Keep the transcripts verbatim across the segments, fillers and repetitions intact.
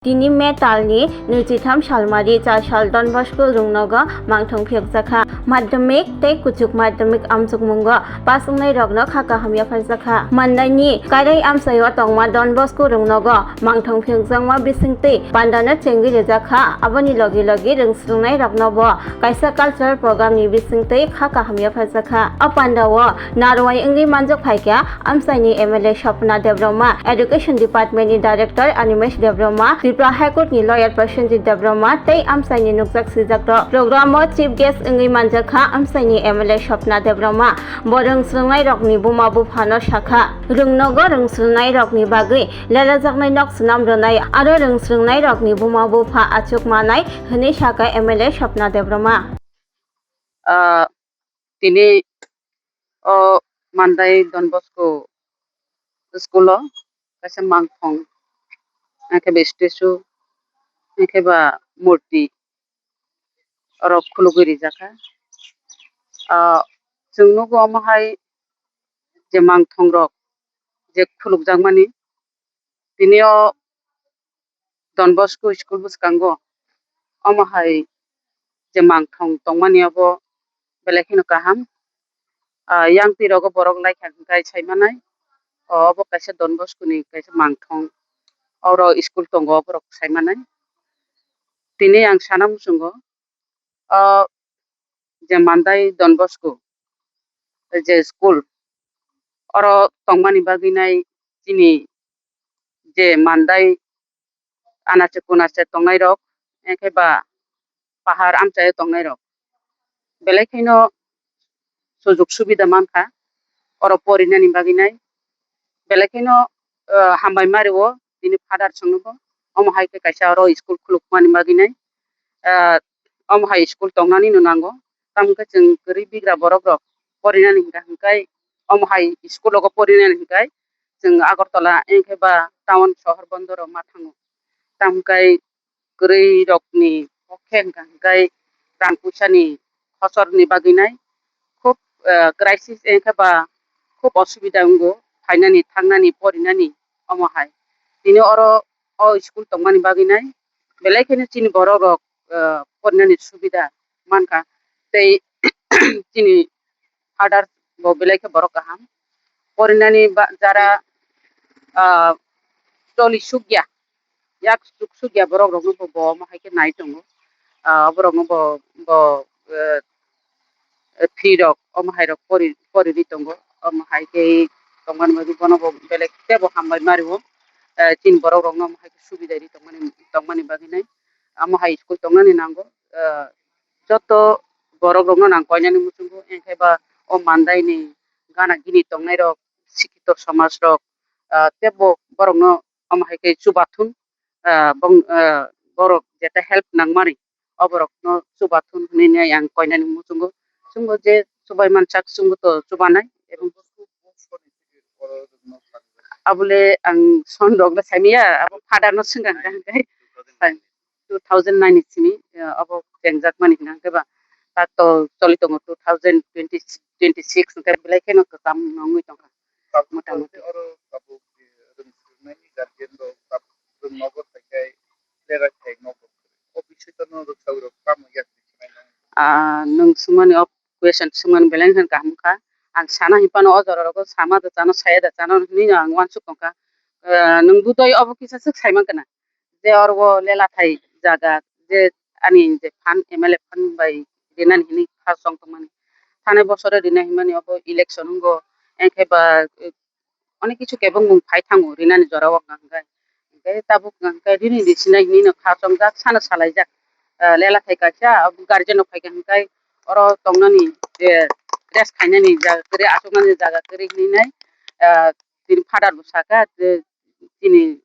Tini May talni nwichitham salmari chasal Don Bosco rungnogo mangthong phiyokjakha. Madhyamik tei kuchuk madhyamik amchukmungo pass wngnai rokno kha kaham yapharjakha. Mandaini Kairai amchaio tongma Don Bosco rungnogo mangthong phiyokjakma bisingtwi pandano chengwi rijakha. Aboni logi logi rwngsrwngnai roknobo kaisa cultural program ni bisingtwi kha kaham yapharjakha. O pandao narwai wngwi manjak phaikha amchaini M L A Swapna Debbarma, Education Department ni Director Animesh Debbarma, Tripura High Court ni lawyer Prasenjit Debbarma tei amchaini nukjak sijakrok. Program o chief guest wngwi manjakha amchaini M L A Swapna Debbarma. Bo rwngsrwngnai rokni buma buphano sakha, rwngnogo rwngsrwngnai rokni bagwi lelajaknai nok swnam rwnai aro rwngsrwngnai rokni buma bupha achuk manai, hwnwi sakha M L A Swapna Debbarma. Ah, tini o Mandai Don Bosco school o kaisa mangthong, hwnkhe ba statue, hwnkhe ba murti oro khulugwi rijakha. Ah, chwng nugo omo hai je mangthong rok je khulukjakmani, tini o Don Bosco school bwskango omo hai je mangthong tongmani abo belai kheno kaham. Ah, yang twi rogo borok laikha hwnkhe sai manai. O, obo kaisa Don Bosco ni kaisa mangthong. Oro school tongo, oborok sai manai. Tini ang sana muchungo, o je Mandai Don Bosco je school, oro tongmani bagwi nai chini je Mandai anache kunache tongnai rok, hwnkhe ba pahar amchaio tongnai rok belai kheno sujuk subida mankha oro porinani bagwi nai. Belai kheno, ah, hambai mario tini father chwngnobo. Omo hai khe kaisa oro school khulukmani bagwi nai, ah, omo hai school tongnani no nango. Tamo khe chwng kwrwi bigra borok rok porinani hwnkha hwnkhe omo hai school rogo porinani hwnkhe chwng Agartala hwnkhe ba town sohor bondoro ma thango. Tamo khe kwrwi rokni pokhe hwnkha hwnkhe rang puisa ni khosor ni bagwi nai khub, ah, crisis hwnkhe ba khub osubida wngo phainani, thangnani, porinani omo hai. Tini oro o school tongmani bagwi nai belai kheno chini borok rok, ah, porinani subida mankha tei chini father bo belai khe borok kaham. Porinani ba jara, ah, choli sukya, yak suk sukya borok rokno bo, bo omo hai khe nai tongo. Ah, borokno bo, bo, eh, eh, phi rok omo hai rok pori, pori ri tongo. Omo hai khe tongmani bagwi bono bo belai tebo hambai mario. Eh, chini borok rokno omo hai khe subida ri tongmani, tongmani bagwi nai. Omo hai school tongnani nango. Eh, joto borok rokno nang koinani muchungo, hwnkhe ba o Mandai ni gana gini tongnai rok, sikhito somaj rok, ah, tebo borokno omo hai khe chubathun, ah, bong, ah, borok jeta help nangmani, o borokno chubathun hwnwi ang koinani muchungo. Chwngbo je chubai mansak chwngbo to chubanai. Abole ang son rok le saimaya, abo father no swngkha hwnkhe, two thousand nine ni simi, eh, abo chengjak mani hwnkhe ba, tak to choli tongo two thousand twenty, twenty six hwnkhe belai kheno kwcham wngwi tongkha. Motamoti. Oro tabuk, eh, rwngsirnani guardian rok tabuk rwngnogo thaikhai, lerai thai nogo. O bisingtwi no rwksaui rok tamo yak rikhinai nang? Ah, nwng swngmani o question swngmani belai khe kaham kha. Ang sana hinphano o jora rogo sama da chano, saya da chano hinwi no ang uansuk tongkha. Ah, nwng budai obo kisa swk saiman kana. Je oro o lela thai jaga, je ani je phan, M L A phan bai rinani hinwi kha chong tongmani. Thani bosoro rinai hinmani obo election wngo, hwnkhe ba, eh, onek kichu kebengmung phai thango rinani jora o hwnka hwnkhe. Hwnkhe tabuk hwnka hwnkhe rini ri sinai hinwi no kha chongjak, sana salaijak. Ah, lela thai kaisa, abo guardian rok phaikha hwnkhe oro tongnani, eh, rest khainani jaga kwrwi, achuknani jaga kwrwi hinwi nai, ah, tini father bo sakha, je tini,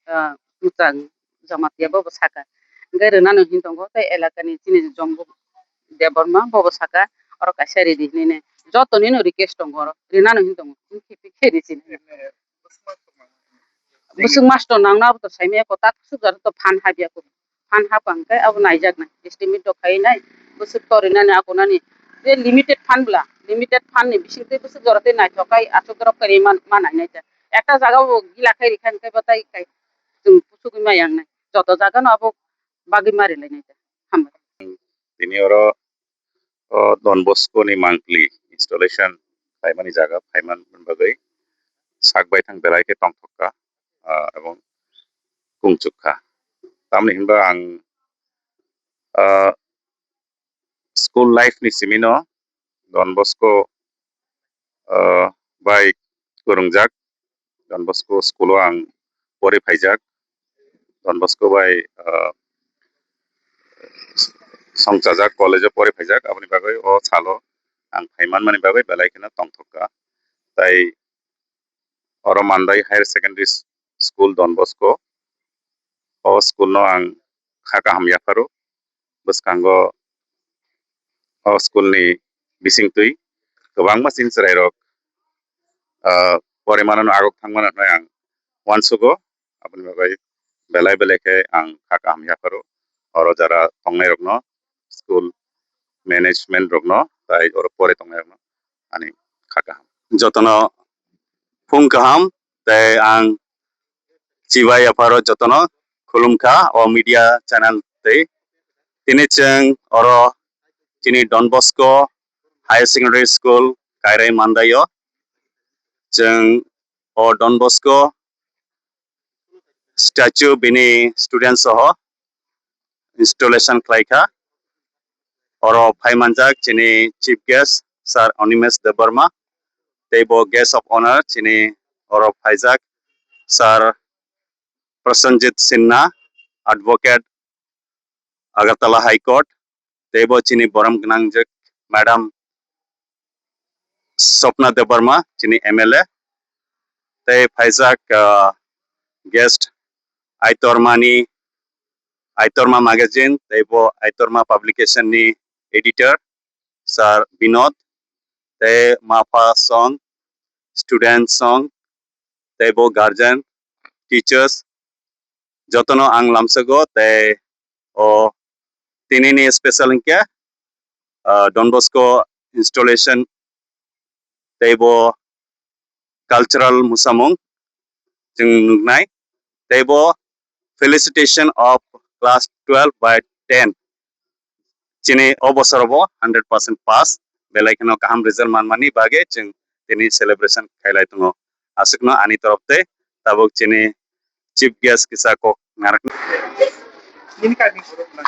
ah, mwchang Jamatia bobo sakha. Hwnkhe rwnano hin tongo tei elakani chini Jombo Debbarma bobo sakha, oro kaisa ridi hinwi nai. Joto nino request tongo oro, rwnano hin tongo. Hwnkhe khe risi nai. Bwswk master nangno abo to saimaya ko, tak swk jora to phan habya ko. Phan hapang khe abo naijaknai, estimate rok khai nai, bwswk torinani akonani, je limited phan bwla, limited phan ni bisingtwi bwswk jora tei naithok khai aswk jora kwrwi man, ma nainai ta. Ekta jaga o gila khai rikha hwnkhe bo tai kai chwng puchugwi ma yangnai. joto jaga no abo bagwi mari lainai ta. Hambai. Tini oro o Don Bosco ni monthly installation khlaimani jaga phaiman bagwi sak baithang belai khe tongthok kha, ah, ebong kungchuk kha. Tamni hinba ang, ah, school life ni simi no Don Bosco, ah, bai kwrwngjak. Don Bosco school o ang pori phaijak. Don Bosco bai, ah, songchajak, college o pori phaijak. Aboni bagwi o salo ang phaiman mani bagwi belai kheno tongthok kha. Tai oro Mandai Higher Secondary School Don Bosco, o school no ang kha kaham yapharo. Bwskango o school ni bisingtwi kwbangma chini chwrairok, ah, porimano agok thangmano hwnwi ang uansugo. Aboni bagwi belai belai khe ang kha kaham yapharo. Oro jara tongnairokno, school management rokno, tai oro pore tongnairokno ani kha kaham. Jotono phung kaham, tei ang chibai yapharo jotono khulumkha o media channel tei. Tini chwng oro chini Don Bosco Higher Secondary School Kairai Mandaio. Chwng o Don Bosco statue bini student soho installation khlai kha. Oro phai manjak chini chief guest Sir Animesh Debbarma, tei bo guest of honor chini oro phaijak Sir Prasenjit Sinha, advocate Agartala High Court, tei bo chini borom gwnangjak Madam Swapna Debbarma, chini M L A, tei phaijak, ah, guest Aitorma ni, Aitorma magazine tei bo Aitorma publication ni editor Sir Binod, tei mapha song, student song, tei bo guardian, teachers, jotono ang lamsago tei o tinini special hinkhe, ah, Don Bosco installation tei bo cultural musamung chwng nuknai, tei bo felicitation of class twelve by ten. Chini o bosor bo hundred percent pass, belai kheno kaham result manmani bagwi chwng tini celebration khailai tongo. Aswkno ani torop tei tabuk chini chief guest kisa kok narak. Nini kami borok na?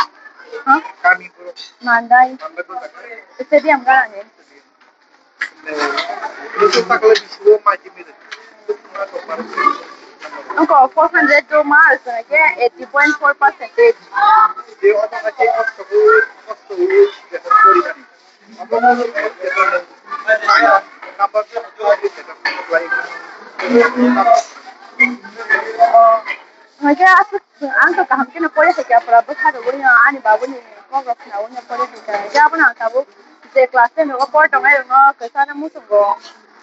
Ha? Kami borok. Mandai. Mandai borok. Stadium garani. Nini takle bisi o ma kimi de. Angko four hundred two marks, ke eighty point four percentage. Hwnkhe aswk ang to kaham kheno pore hai kha, pura bwkha rwui no ani babuni kok rok khna ui no pore hai kha. Hwnkhe abono ang tabuk je class ten rogo pore tongnai rokno kwcharo muchungo,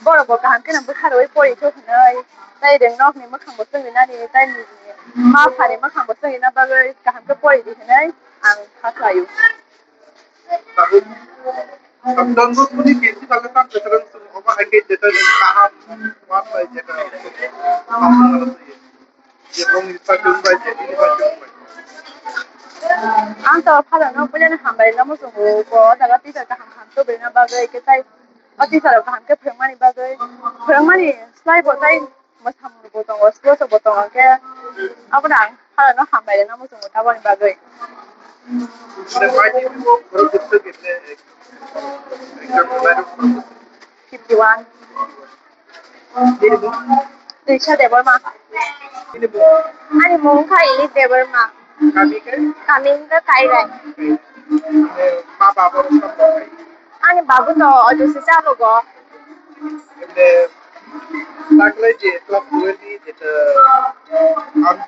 borok bo kaham kheno bwkha rwui pore thok hinwi, tai rwng nokni mwkhang bo chwng rinani, tai nini ma phani mwkhang bo chwng rina bagwi kaham khe pore di hinwi ang kha khlaio. Tabuk Don Bosco ni K C Bangladesh Veterans Room obo hai khe jeta kaham ma pai jeta. Jebong ni pa chung bai je ni pa chung bai. Ang to phalano puilano hambai lamo chungo, bo o jaga teacher kaham kaham tubui na bagwi khe tai o teacher rok kaham khe phwrwngmani bagwi, phwrwngmani slai bo tai mwsamung bo tongo, sports bo tongo, hwnkhe abono ang phalano hambai rwna muchungo taboni bagwi. Fifty one. Trisha Debbarma. Ani mung kha Elise Debbarma. Kami wngkha Kairai. Ani babu to ojo se chabugo. Taklai je class twelve ni jeta ang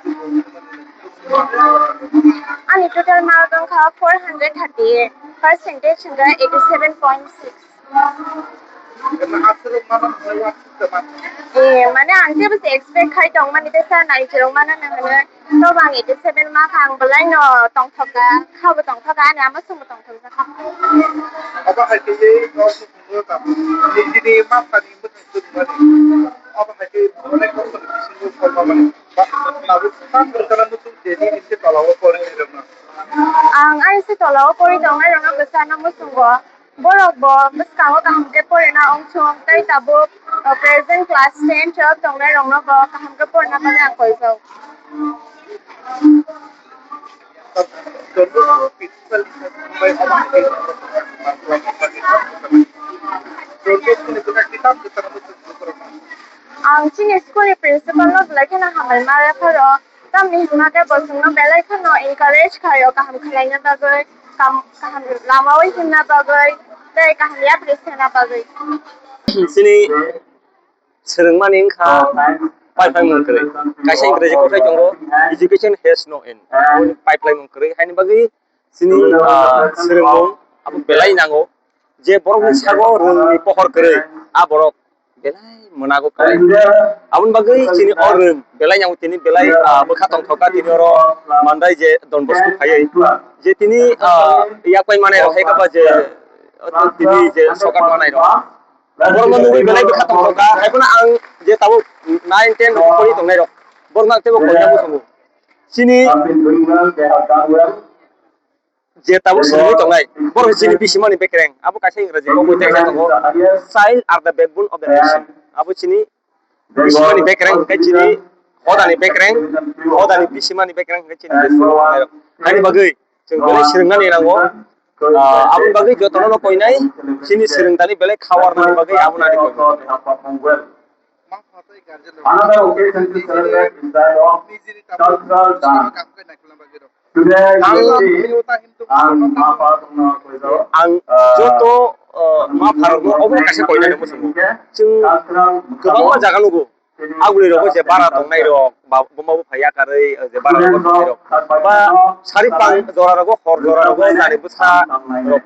Ani total mark wngkha four hundred thirty-eight, percentage wngkha eighty-seven point six. Eh, mane ang jebo se expect khai tong mani tesa nai chirok mana nang hwnwi To bang eighty seven ma kha, ang belai no tongthok kha, khabo tongthok kha, ani ama songbo tongthok kha. Obo hai khe ei no songbo tamo. Nini ma phani bwthang songmani. Obo hai khe onek bosor bisingo songmani. Ba, tabuk tam bwsala muchung jeni nini se tola o pori tongnai rokno. Ang ani se tola o pori tongnai rokno bwsano muchungo. Borok bo bwskango kaham khe porina ongthung tei tabuk, uh, present class ten, twelve tongnai rokno bo kaham khe porina bagwi ang koijak. Ang chini school ni principal no belai kheno hambai ma rekharo, tamni hwnba khe bo chwngno belai kheno encourage khaio kaham khlaina bagwi, kam-, kaham lama o himna bagwi, tei kaham yapri sana bagwi. Chini swrwngmani wngkha pipeline mung kwrwi. Kaisa Ingreji kothai tongo, "Education has no end." Pipeline mung kwrwi haini bagwi chini, ah, swrwngmung abo belai nango. Je borokni sago rwngni pohor kwrwi, a borok belai mwnago kwrwi. Aboni bagwi chini o rwng belai nango, tini belai, ah, bwkha tongthok kha, tini oro Mandai je Don Bosco phaiwi. Je tini, ah, yakwai manai rok hai khe ba je, tini je sokat manai rok. Borokno nugwi belai bwkha tongthok kha. Haiphano ang je tabuk nine ten rok phori tongnai rok, borokno ang teibo koina muchungo. Chini je tabuk swrwngwi tongnai, borok chini bisimani bekereng. Abo kaisa Ingreji kok bai tei tongo, "Child are the backbone of the nation." Abo chini bisimani bekereng, hwnkhe chini hodani bekereng, hodani bisimani bekereng, hwnkhe chini bisimani bekereng. Haini bagwi chwng belai swrwngna nango. Ah, aboni bagwi jotono no koinai, chini swrwngdani belai khawarnani bagwi abo nani koinai. Another occasion to celebrate the side of cultural dance. Today, you see, ang ma pha tongno koijago. Ang joto, uh, ma pharokno obo kaisa koinani muchungo. Chwng kwbangma jaga nugo. Aguli rogo je bara tongnai rok, ba buma bupha yakarwi, uh, je bara rogo tongnai rok. Ba sari pang jora rogo, hor jora rogo, nani bwsa rok.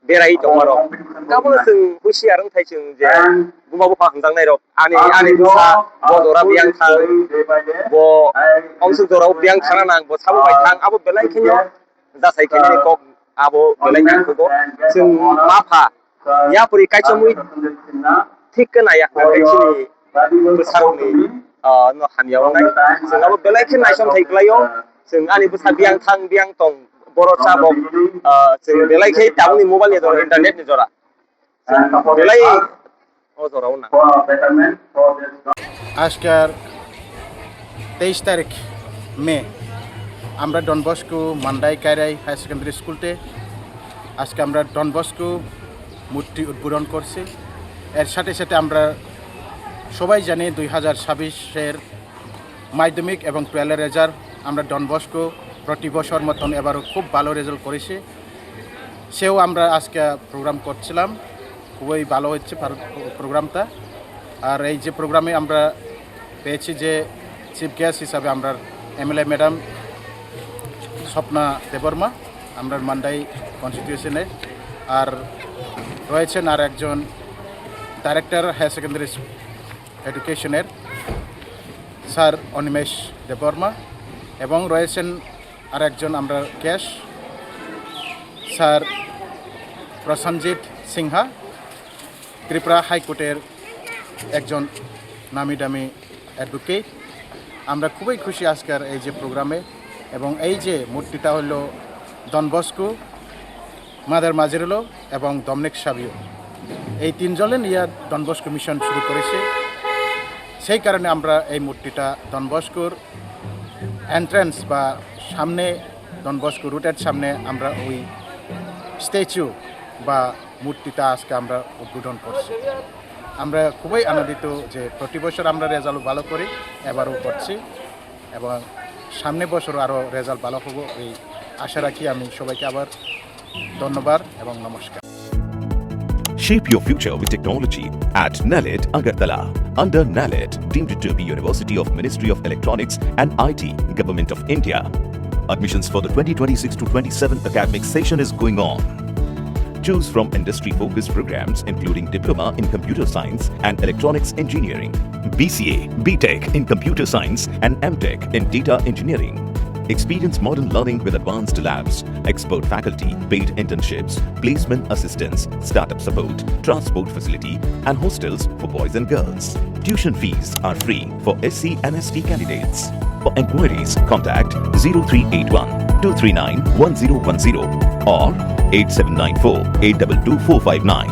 Berai tongma rok. Kabono chwng husiar wngthai chwng je buma bupha hwnjaknai rok. Ani, ani bwsa bo jora biyang thang, bo ongsuk jora biyang thangna nang, bo sabo bai thang, abo belai kheno jasai khainani kok abo belai nangkukgo. Chwng ma pha yapri kaichomwi thik khe naiya hwnkhe chini bwsarokni, ah, no hamya wngnai. Chwng abo belai khe naisomthai kwlaio. Chwng ani bwsa biyang thang biyang tong, boro chabok, ah, chwng belai khe tabukni mobile ni jora, internet ni jora. Chwng belai o jora o nang. আজকের তেইশ তারিখ মে আমরা Don Bosco মান্ডাই কাইরাই higher secondary স্কুলতে আজকে আমরা Don Bosco মূর্তি উদ্বোধন করছি। এর সাথে সাথে আমরা সবাই জানি দুই হাজার ছাব্বিশের মাধ্যমিক এবং টুয়েলভ রেজাল্ট আমরা ডন বস্কো প্রতি বছর মতন এবারও খুব ভালো রেজাল্ট করেছি। সেও আমরা আজকে প্রোগ্রাম করছিলাম, খুবই ভালো হচ্ছে ভারত প্রোগ্রামটা। আর এই যে প্রোগ্রামে আমরা পেয়েছি যে চিফ গেস্ট হিসাবে আমরা এমএলএ ম্যাডাম স্বপ্না দেববর্মা, আমরা মান্ডাই কনস্টিটিউশনের, আর রয়েছেন আর একজন ডাইরেক্টর হায়ার সেকেন্ডারি এডুকেশনের স্যার অনিমেষ দেববর্মা, এবং রয়েছেন আর একজন আমরা গেস্ট স্যার প্রসেনজিৎ সিনহা, ত্রিপুরা হাইকোর্টের একজন নামি দামি অ্যাডভোকেট। আমরা খুবই খুশি আজকের এই যে প্রোগ্রামে, এবং এই যে মূর্তিটা হলো ডন বস্কো, মাদার মাজেরলো এবং ডমিনিক সাবিও, এই তিনজনে নিয়ে ডন বস্কো মিশন শুরু করেছে। সেই কারণে আমরা এই মূর্তিটা ডন বস্কোর এন্ট্রান্স বা সামনে, ডন বস্কো রোডের সামনে আমরা ওই স্ট্যাচু বা মূর্তিটা আজকে আমরা উদ্বোধন করছি। আমরা খুবই আনন্দিত যে প্রতি বছর আমরা রেজাল্ট ভালো করি, এবারও করছি, এবং সামনে বছর আরও রেজাল্ট ভালো হবো, এই আশা রাখি। আমি সবাইকে আবার ধন্যবাদ এবং নমস্কার। Shape your future with technology at NALET Agartala. Under NALET, deemed to be University of Ministry of Electronics and I T, Government of India. Admissions for the twenty twenty-six to twenty-seven academic session is going on. Choose from industry-focused programs including Diploma in Computer Science and Electronics Engineering, B C A, B Tech in Computer Science and M Tech in Data Engineering, Experience modern learning with advanced labs, expert faculty, paid internships, placement assistance, startup support, transport facility, and hostels for boys and girls. Tuition fees are free for S C and S T candidates. For enquiries, contact zero three eight one two three nine one zero one zero or eight seven nine four eight double two four five nine.